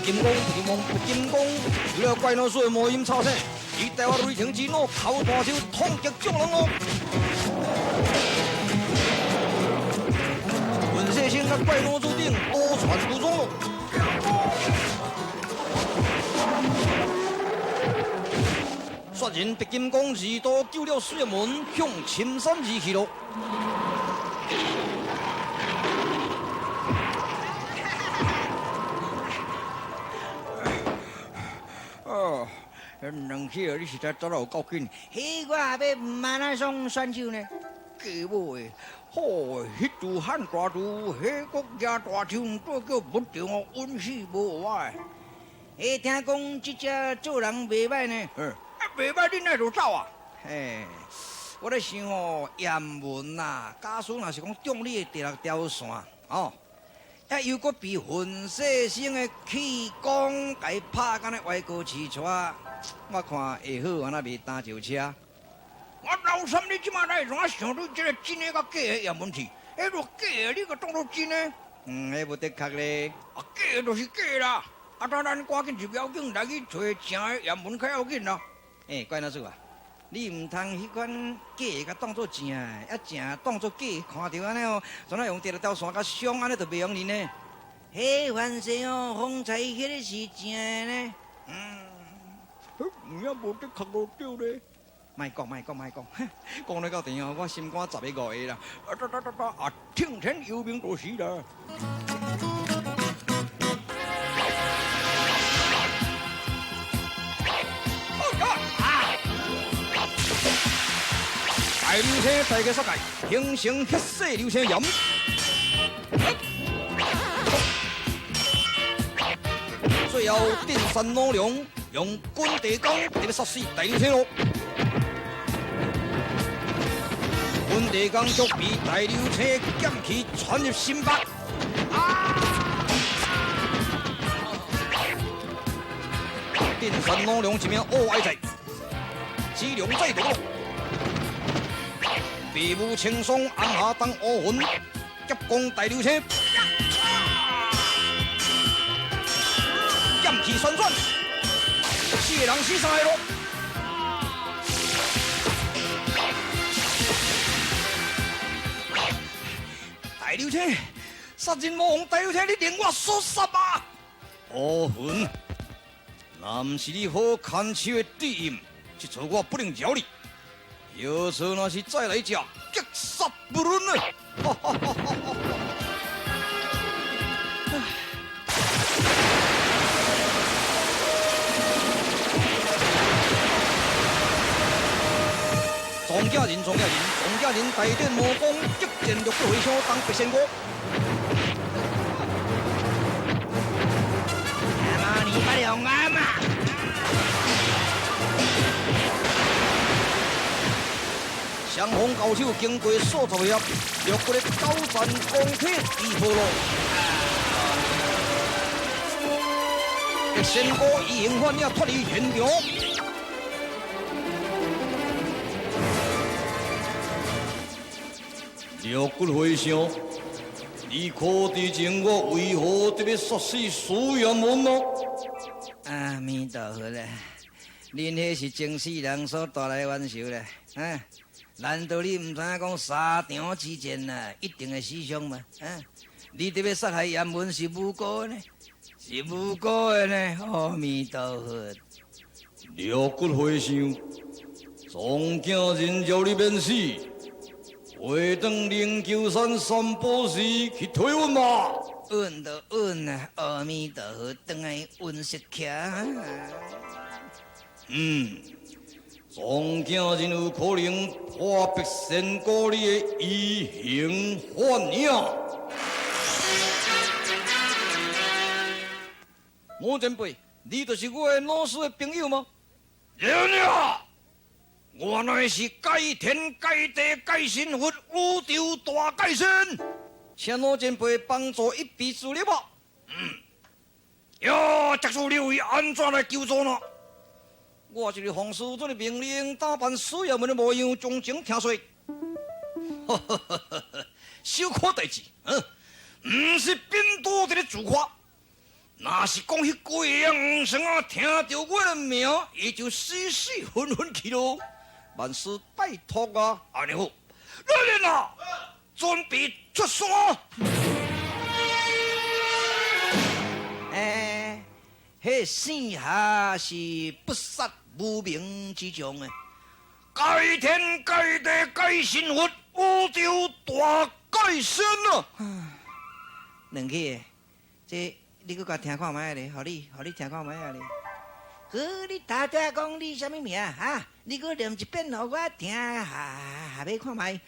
金剛，白金王，白金剛，除了怪老師的魔音吵醒，以台灣雷霆之怒，口大手痛擊眾人哦。文世星佮怪老祖頂多傳無蹤咯。殺人白金剛二度救了水門，向深山而去咯。哦，两起你实在走得有够紧。彼我也欲马拉松选手呢，假母的，吼，彼拄汉大厨，彼国家大枪，做叫不中哦，稳死无我的。彼听讲这只做人袂䆀呢，啊袂䆀，你哪会就走啊？嘿，我咧想哦，叶文啊，假使若是讲中你的第六条线，哦。啊！又阁被混世星的气功共伊拍敢若歪高饲带，我看会好，敢若袂担石车。我老三，你这马哪会怎想到这个真的佮假的叶问去？彼若假的，你阁当做真的？嗯，彼无的确咧。啊，假的就是假的啦。啊，咱赶紧入妖境来去揣正的叶文较要紧啦。欸，怪老师啊，你毋通彼款假的共当做正的，啊正当做假，看著按呢哦，怎啊用第六条线共伤按呢就袂用恁呢？彼凡事哦，方才彼个是正的呢。嗯，有影无的确无对咧。莫讲，莫讲，莫讲，讲了到电哦，我心肝十个五个啦。啊哒哒哒哒啊，听天由命就是啦。大流星大家杀界，形成血色流星炎。最后，电山老梁用滚地弓特别杀死大流星咯。滚地弓却被大流星剑气穿入心腹。啊！电山老梁一名乌矮仔，只龙再夺。白雾青松，红霞当乌云，急攻大流星，剑气旋转，四个人死三个咯。大流星，杀人魔王大流星，你连我所杀啊！乌云，若毋是你好牵手的知音，这次我不能饶你。有事若是再来者，格杀勿论啊！庄稼人，庄稼人，庄稼人，大展魔功，激战六国和尚当白仙姑。阿妈，你把两阿妈。双方交手经过数十回合，六国的交战攻体地破咯。白仙姑移形换影脱离现场。六骨和尚，你可知情我为何特别杀死苏元文吗？阿弥陀佛啦，恁彼是前世人所带来的冤仇啦，啊？难道你毋知影讲沙场之战啊，一定会死伤吗？啊！你特别杀害叶文是无辜的呢，是无辜的呢。阿弥陀佛。六骨和尚，庄稼人叫你免死，回转灵鹫山三宝寺去推阮嘛。稳就稳啊，阿弥陀佛，转来稳实起。嗯。庄稼人有可能破白仙姑你的移形换影。老前辈，你就是我的老师的朋友吗？人啊，我乃是盖天盖地盖神佛宇宙大盖神，请老前辈帮助一臂之力吧。嗯，哟，这次你为按怎来求助呢？我就是奉师尊的命令，打扮水衙门的模样，将情听说。小可代志，嗯，毋是贫道伫咧自夸。若是讲彼几个黄生仔听著我的名，伊就死死昏昏去咯。万事拜托啊，按呢好，来人啊，准备出山。欸，彼生下是不杀无名之将的，盖天盖地盖神佛，宇宙大盖仙啊！两起的，这你阁共听看觅咧，予你，予你听看觅啊咧。好，你头拄仔讲你啥物名哈？你阁念一遍予我听，下欲看觅。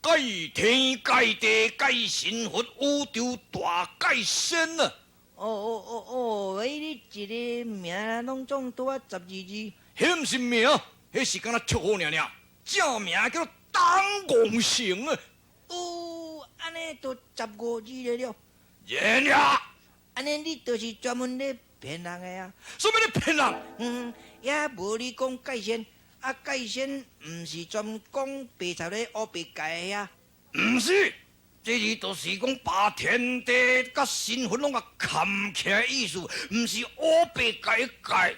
盖天盖地盖神佛，宇宙大盖仙啊！哦哦哦哦，欸，你一个名拢总拄仔12字。彼毋是名，彼是敢若绰号尔尔，正名叫董戆成啊！哦，按呢就15字了。然呀！按呢你就是专门咧骗人的啊？啥物咧骗人？嗯，也无你讲盖仙，啊盖仙毋是专门讲白贼咧乌白盖的遐？毋是，这字就是讲把天地佮神佛拢共崁起来的意思，毋是乌白盖盖。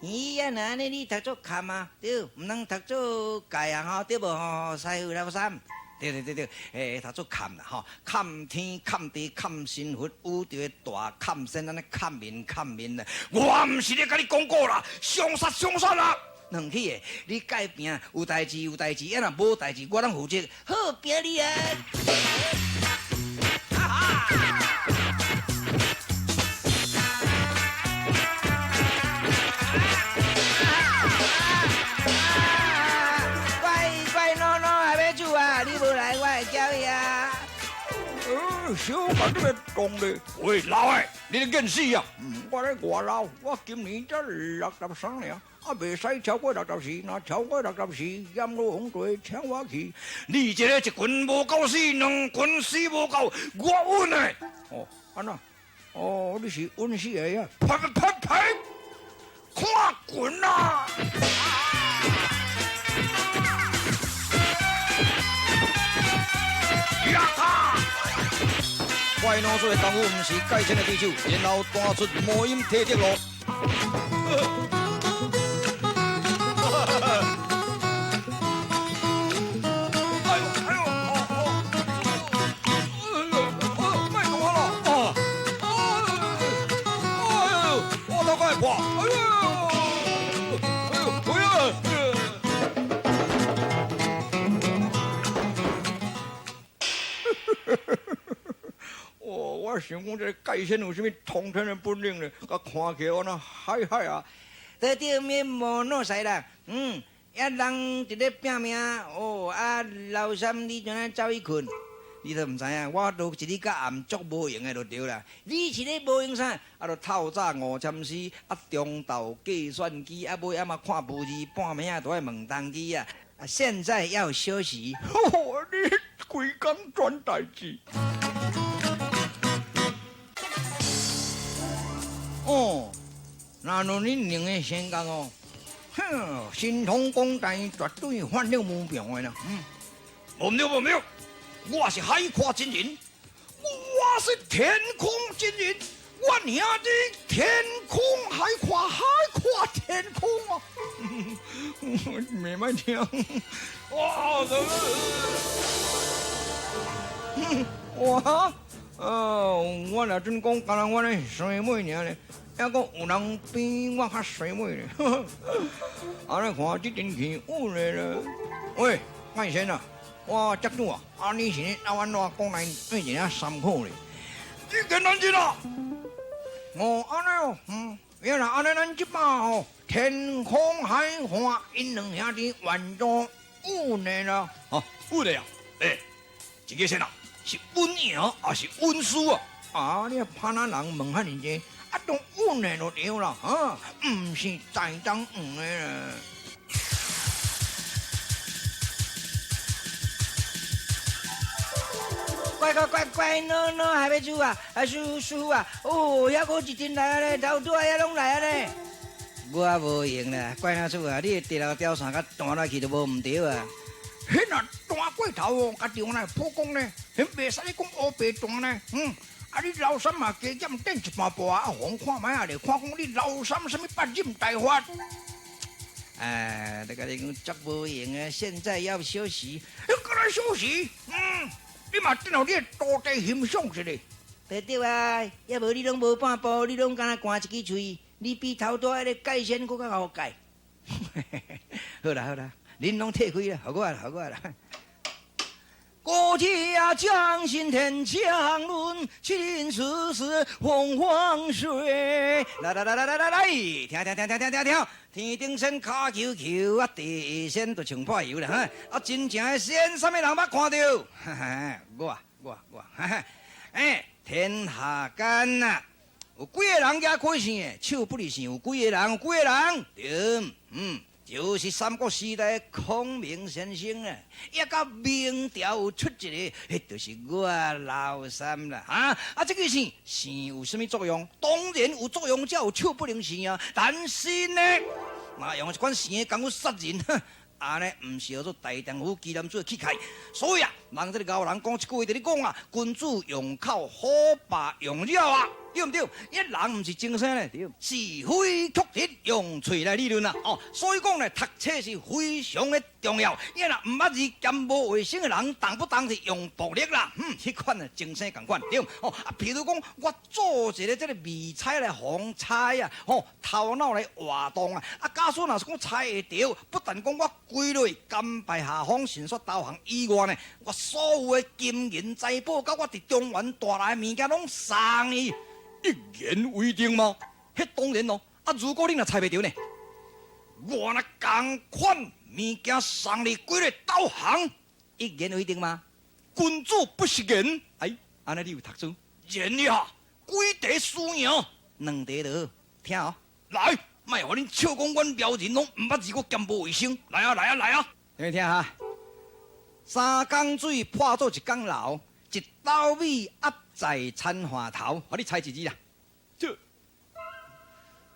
咦，啊若按呢你读做崁啊，对，毋通读做盖啊吼，对无吼？师傅老三。对对对对，欸，读做崁啦吼，崁天崁地崁神佛，宇宙的大崁仙，按呢崁面崁面啦。我毋是咧共你讲过啦，相杀相杀啦。两起的，你改拼有代志有代志，啊若无代志，我拢负责。好，拼你啊！乖乖喏喏还欲煮啊？你无来，我会叫伊啊。小可你欲讲咧，喂，老的，你咧见死啊？我咧外老，我今年才63尔，啊，袂使超过64，若超过64，阎罗王就会请我去。你这个一拳无够死，两拳死无够，我稳的。哦，按怎？哦，你是稳死的呀？呸呸呸呸！看拳啊！呀哈！怪老做的功夫毋是盖仙的对手，然后弹出魔音提德罗。哎呦哎呦哦哦！哎呦哎呦，莫动我咯！哦！哎呦，我头壳会破！哎呦！哎呦哎呦！哦，我想讲这个盖仙有啥物通天的本领呢？佮看起来我那海海啊！在对面无脑屎啦，遐人伫咧拼命，哦，啊，老三你怎啊走去睏？你都毋知影，我都一日到暗足无闲的就对啦。你是咧无闲啥？啊，就透早五签诗，啊，中昼计算机，啊，尾暗嘛看报纸，半暝仔都爱问东机啊。啊，现在要休息。呵，你规工转代志。哦，那论恁两个先讲哦，哼，神通广大，绝对反正无病的啦。无毋对无毋对，我是海阔真人，我是天空真人，我兄弟天空海阔，海阔天空啊！袂歹听。哇！哇！我若阵讲，敢若我咧生尾尔咧，抑阁有人比我较生尾咧。按呢看这阵气有咧啦。喂，盖仙啊，我接主啊，啊你是咧阿安怎讲来对一下三好咧？你给安怎啊？哦，按呢哦，原来按呢咱这摆哦，天空海阔，𪜶两兄弟完全稳的啦。啊，稳的啊！欸，这个先啊，是稳赢还是稳输啊？啊，你潘那人问遐尔济，啊，都稳的就对啦，啊，毋是在当黄的啦。乖乖乖乖，喏喏还欲煮啊？啊，师师傅啊，哦，遐阁一阵来啊咧，头拄仔遐拢来啊咧。我无闲啦，怪哪厝啊？你的第六条线共弹落去都无毋对啊。彼若弹过头哦，家己有哪会破功呢？彼袂使讲乌白弹呢？啊！你老三嘛加减等一半半，啊，予看覓仔咧，看講你老三啥物八壬大法。哎，這個你講足無閒的，現在要休息，你過來休息。嗯，你嘛等予你的徒弟欣賞一下。對對啊，抑無你攏無半步，你攏干焦關一支喙，你比頭拄仔彼個蓋先閣較好蓋。好啦好啦，恁攏退開啦，予我啦，予我啦。國家將心天強論，親似是鳳凰水。來來來來來來來，聽聽聽聽聽聽聽，天頂仙跤球球啊，地下仙就像破油啦。哈！啊，真正的仙，啥物人捌看著？我我我，哎，天下間啊，有幾个人舉開線的？手不離線，有幾个人？有幾个人？對，嗯。就是三國時代孔明先生啊，抑到明朝有出一个，彼就是我老三啦。啊啊！這个生生有啥物作用？當然有作用，才有手不能生啊。但是呢，若用這款生的功夫殺人，按呢毋是號做大丈夫奇男子的氣概。所以啊，人這个𠢕人講一句話，佇咧講啊，君子用口好霸用了啊。對毋對？伊人毋是精神咧，對，是非曲直用喙來理論啊！哦，所以講咧，讀冊是非常的重要。伊若毋捌字兼無衛生的人，動不動是用暴力啦。嗯，彼款啊，精神仝款對。哦，啊，譬如講，我做一个這个迷彩來防猜啊，吼，頭腦來活動啊。啊，假使若是講猜會著，不但講我歸落甘拜下風，迅速投降以外呢，我所有的金銀財寶，佮我佇中原帶來的物件，攏送伊。一言為定嗎？彼當然咯。啊，如果你若猜袂著呢？我若仝款物件送你，規个投降，一言為定嗎？君子不食言。哎，按呢你有讀書？言呀，幾題輸贏？兩題就好，聽哦。來，莫予恁笑講阮苗人攏毋捌字，閣兼無衛生。來啊來啊來啊！聽聽哈，三江水破做一江流，一斗米壓在田岸頭，予你猜一字啦。這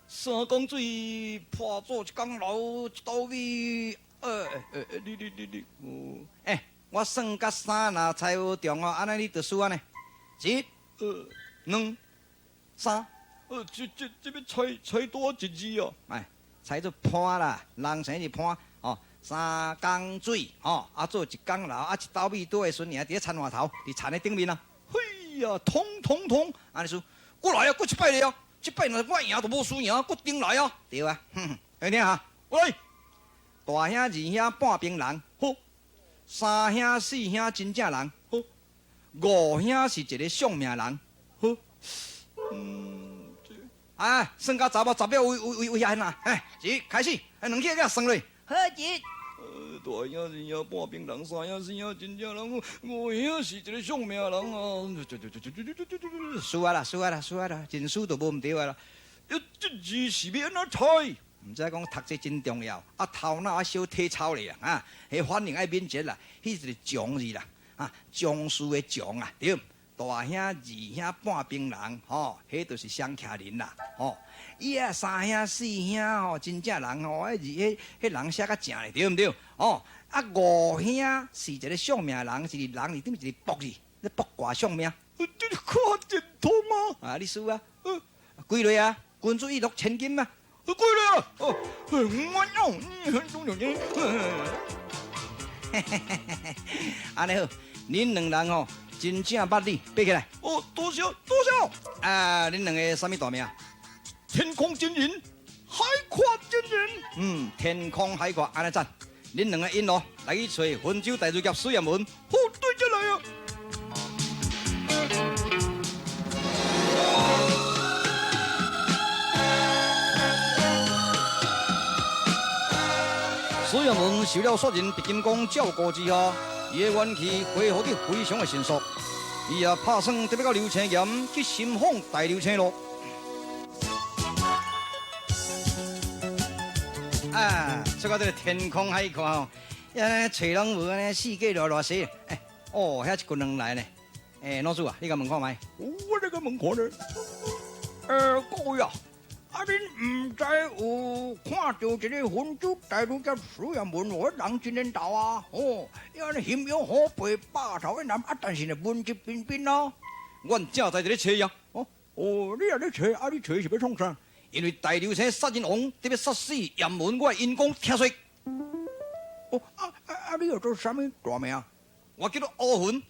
三江水破做一江流，一斗米，你你你你，哦，欸，我算甲三，若猜無中哦，按呢你就輸按呢。一、二、兩、三，這這這欲猜猜多一字啊？哎，猜做潘啦，人生是潘哦。三江水吼，啊做一江流，啊一斗米倒的時陣，佇咧田岸頭，佇田的頂面啊。嘿呀，通通通，按呢輸，閣來啊，閣一擺咧啊！這擺若是我贏，就無輸贏，閣頂來啊！對啊，哼，來聽哈，來，大兄二兄半邊人，好，三兄四兄真正人，好，五兄是一个相命人，好，嗯，啊，算到十啊，十秒為為為為遐哪？哎，一開始，哎，兩起來算落。好一。大兄二兄半邊人，三兄四兄真正人，五兄是一个相命人啊！輸啊啦，輸啊啦，輸啊啦，真輸就無毋對啊啦。這字是欲按怎猜？毋知講讀冊真重要，啊頭腦愛小體操咧啊，彼反應愛敏捷啦，彼一个將字啦，啊將士的將啊，對。大兄二兄半邊人，吼，彼就是雙徛人啦，吼。伊啊三兄四兄吼，真正人吼，彼字彼彼人寫較正咧，對毋對？吼，啊五兄是一个相命人，是人字頂一个卜字，咧卜卦相命。這看真通啊！啊，你輸啊？幾落啊？君子一諾千金啊！幾落啊？哦，我哦，嘿嘿嘿嘿，按呢好，恁兩人吼。真正捌你，爬起來。哦，多謝多謝。啊，恁兩个啥物大名？天空真人，海闊真人。嗯，天空海闊，按呢讚。恁兩个引路來去揣汾州大儒俠水雁門。好，對這來啊。水雁門受了雪人白金公照顧之下，伊的元氣恢復得非常的迅速。伊也拍算得欲到流星岩去尋訪大流星咯。啊，出到這个天空海闊吼，遐揣攏無按呢，四界熱熱死。欸，哦，遐一群人來呢。欸，老師啊，你共問看覓？我來共問看咧。各位啊，啊，恁毋知有看著一个汾州大儒俠徐雁門無？人真緣投啊！哦，伊按呢形容虎背百頭的男，啊，但是呢文質彬彬咯。阮正在伫咧揣伊啊。哦，哦，你若咧揣，啊，你揣是欲创啥？因为大流星杀人王伫欲杀死閻文，我的因公听说。哦，啊啊啊！你号做啥物大名？我叫做乌云，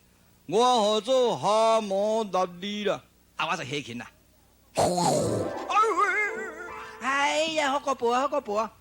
我号做哈摩纳利啦。啊，我是黑琴啦。哎呀，好过婆啊，好过婆啊！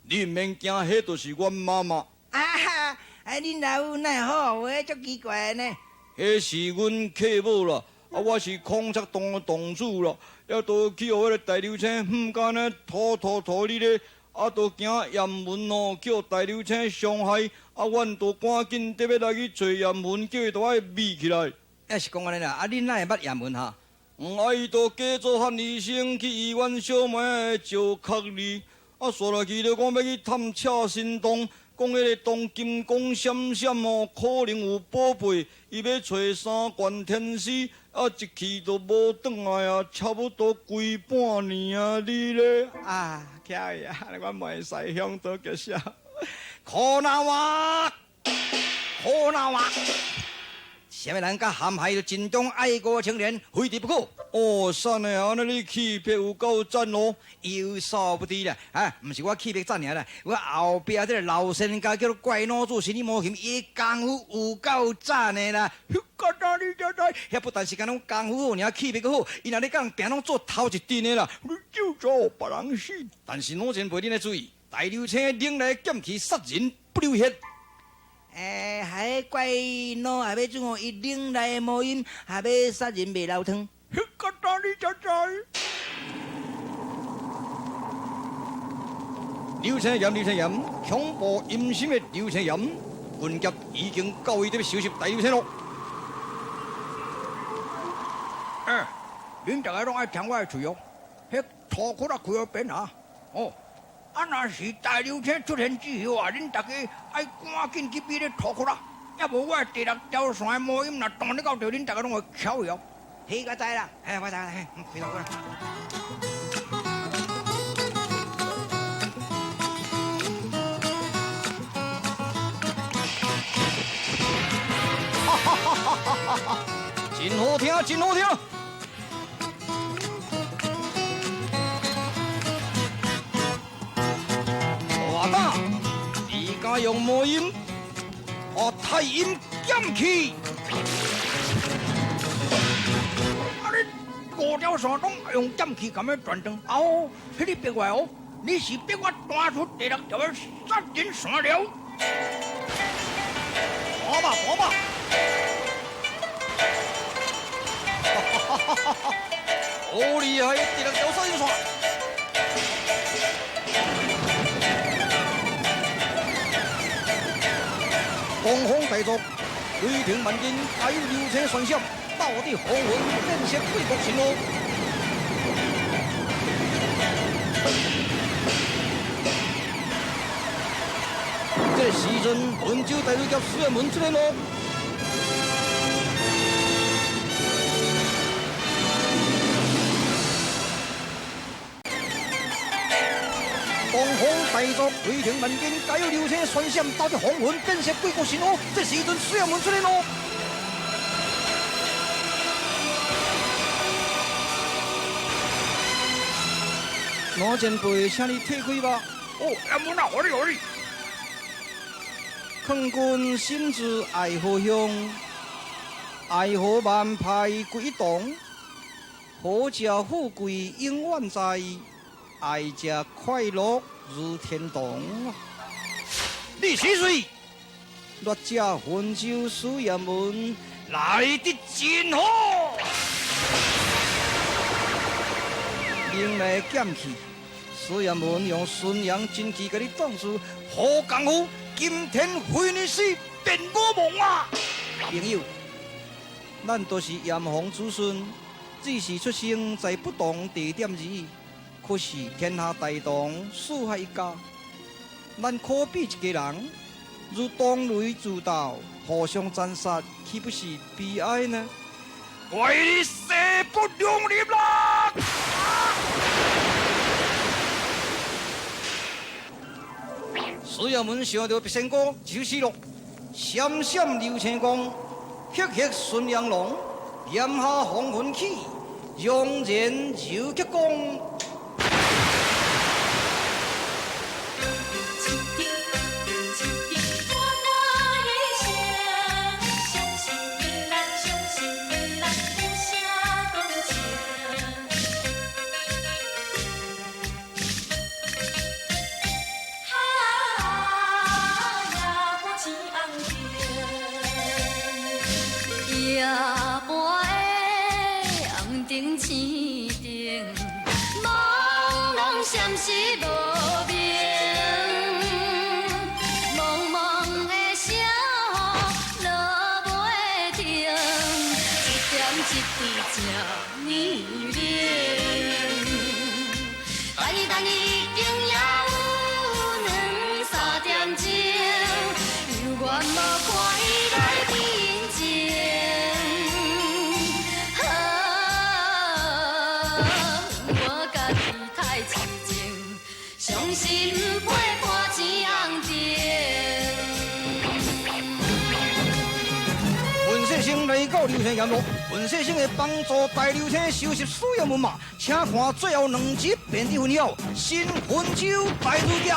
你毋免惊，彼就是阮妈妈。啊哈！哎，恁老母哪会好话，足奇怪呢？彼是阮客母啦，啊，我是孔雀洞的洞主啦，犹都去予彼个大流星，毋敢呢吐吐吐你咧，啊，都惊閻文哦，叫大流星伤害，啊，阮都赶紧得欲来去揣閻文，叫伊都爱秘起来。抑是讲按呢啦，啊，恁哪会捌閻文哈？啊，伊都假做汉医生去医院小妹石壳里，啊，煞落去就讲欲去探赤心洞。讲彼个洞金光闪闪哦，可能有宝贝。伊欲揣三官天师，啊，一去就无转来啊，差不多规半年啊，你咧？啊，起啊！我袂使向倒结啥？可恼啊！可恼啊！啥物人佮陷害著尽忠爱国青年，非伫不可。哦，啥呢？按呢你气魄有够赞哦！有所不知啦，啊，毋是我气魄赞尔啦，我后壁这个老仙家叫做怪老祖神力魔琴，伊功夫有够赞的啦。个哪你才知？遐不但是干焦功夫好，尔气魄阁好，伊若咧共人拼拢做头一阵的啦。你就做别人死。但是老前辈，恁爱注意，大流星拎来剑气杀人不流血。欸，还怪老阿欲怎哦？伊领来魔音，还欲杀人袂流汤。彼个哪你才知？刘青岩，刘青岩，恐怖阴森的刘青岩，军舰已经到位，伫欲收拾大流星咯。欸，恁逐个拢爱听我的喙哦。彼土窟仔开予变啊！哦。啊！若是大流星出现之后啊，恁逐家爱赶紧去避咧土窟仔，抑无我的第六条线的魔音若弹咧到著，恁逐家拢会翘去哦。彼个知啦，哎，我知啦，嘿，开头啦。哈哈哈哈哈！真好听，真好听。大胆，你敢用魔音，把太阴剑气？啊！你五条线拢用剑气共我断断？哦，彼个别话哦，你是逼我弹出第六条的杀人线了？跑吧，跑吧！好厉害的第六条杀人线！东方大作，雷霆万钧，还有流星闪闪，到底风云变色贵国神哦！这个时阵，温州大女侠苏雁门出现咯。东方大作，雷霆万钧，加有流星闪闪，到底风云变色，贵国神哦！这时阵苏雁门出现咯。老前辈，请你退开吧。哦，雁门啊，予你，予你。劝君心自爱河乡，爱河万派归同，好者富贵永远在，爱者快乐如天堂。你是谁？劣者温州苏雁门来得真好，另来剑气，苏雁门用纯阳真气共你挡住，好功夫！今天非你死，便我亡啊！朋友，咱都是炎黄子孙，只是出生在不同地点而已。可是天下大同，四海一家。咱可比一家人，如同雷自斗，互相残杀，岂不是悲哀呢？为你势不两立啦！苏雁门想著必仙歌，一首诗咯：闪闪流星光，赫赫孙阳龙，炎夏黃昏起，容然就結功。夜半的红灯青灯，朦胧闪烁无明，茫茫的小雨落袂停，一点一滴这呢冷。等伊等伊已经也有两三点钟，犹原无看伊来面前。啊，我家己太痴情，伤心陪伴青红灯。文世生来到流星阎罗，文世生会帮助大流星收拾所有门马，请看最后两集便知分晓。新魂手大如劫。